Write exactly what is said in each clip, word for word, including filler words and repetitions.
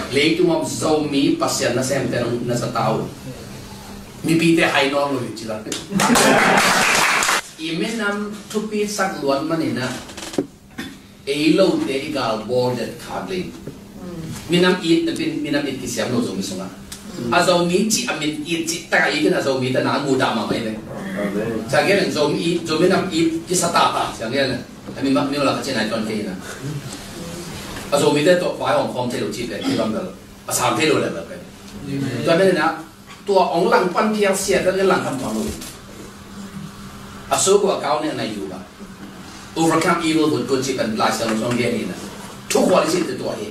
Leitung om Zomi Pasian nasemte nong na za ta uh. Mipite hai nawn lo hi ci la. I minam thupi sak luan manin ah, ei lote i gal bawl det khak lei. Minam it na pin, minam it kisiam lo Zomi sungah. A Zomi cih a mit it cih tak a it in a Zomi te na a mu dah mahmah hi ve. Amen. Sia gen Zomi it, Zomi nam it kisa ta ta, sia gen. A mi mak mi la ka cin ai ton kei na. A Zomite tawh vai hong khawm thei lo cih pen, i bang bel a sang thei lo le bel pen. Tua pen na, tua hong langpan phial sia pen langpan tuan lo. A so ko a kau ne na yu ba. Overcome evil with good cih pen Lai Siangtho sung gen hi na. Thu khual i cih te tua hi.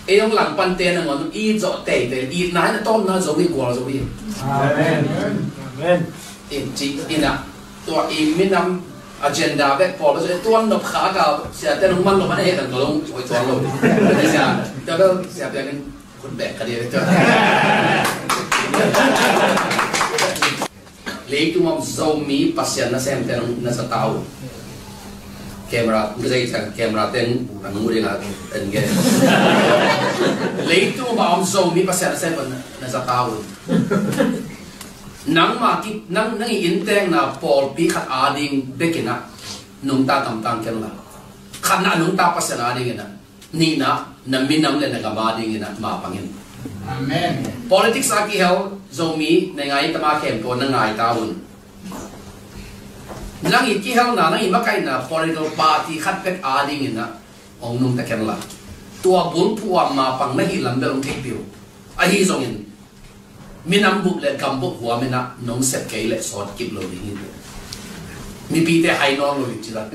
Ei hong langpante nangawn i zawh teitei, i nai na tawmna zo hi, gual zo hi. Amen. Amen. In ci, in a, tua i minam agenda bek pawl, so tuan nop kha ka, siate nong man lo man he kan lo, oi tuan lo. Sia, tua bel sia piang in khut bek ka dia tua. Leitung om Zomi Pasian nasemte nong na za ta uh. Camera, nong za i cang camera teng, nong mu ding a, en ge. Leitung om Zomi Pasian nasemte na za ta uh. Nangma ki, nang, nang i inntekna pawlpi khat ading bekin ah nungta tamtang ken la. Khatna nungta Pasian adingin ah. Nihna, na minam le na gam adingin ah mapang in. Amen. Politics a kihel Zomi na ngai tama khempeuh na ngai ta un. Nang i kihelna, nang i makaihna political party khat bek adingin ah hong nungta ken la. Tua bulphuh ah mapang na hih lam bel hong theihpih uh. Ahi zongin minam bup le gam bup huam in ah nong sep kei leh sawt kip lo ding hi. Mipite hai nawn lo hi ci la.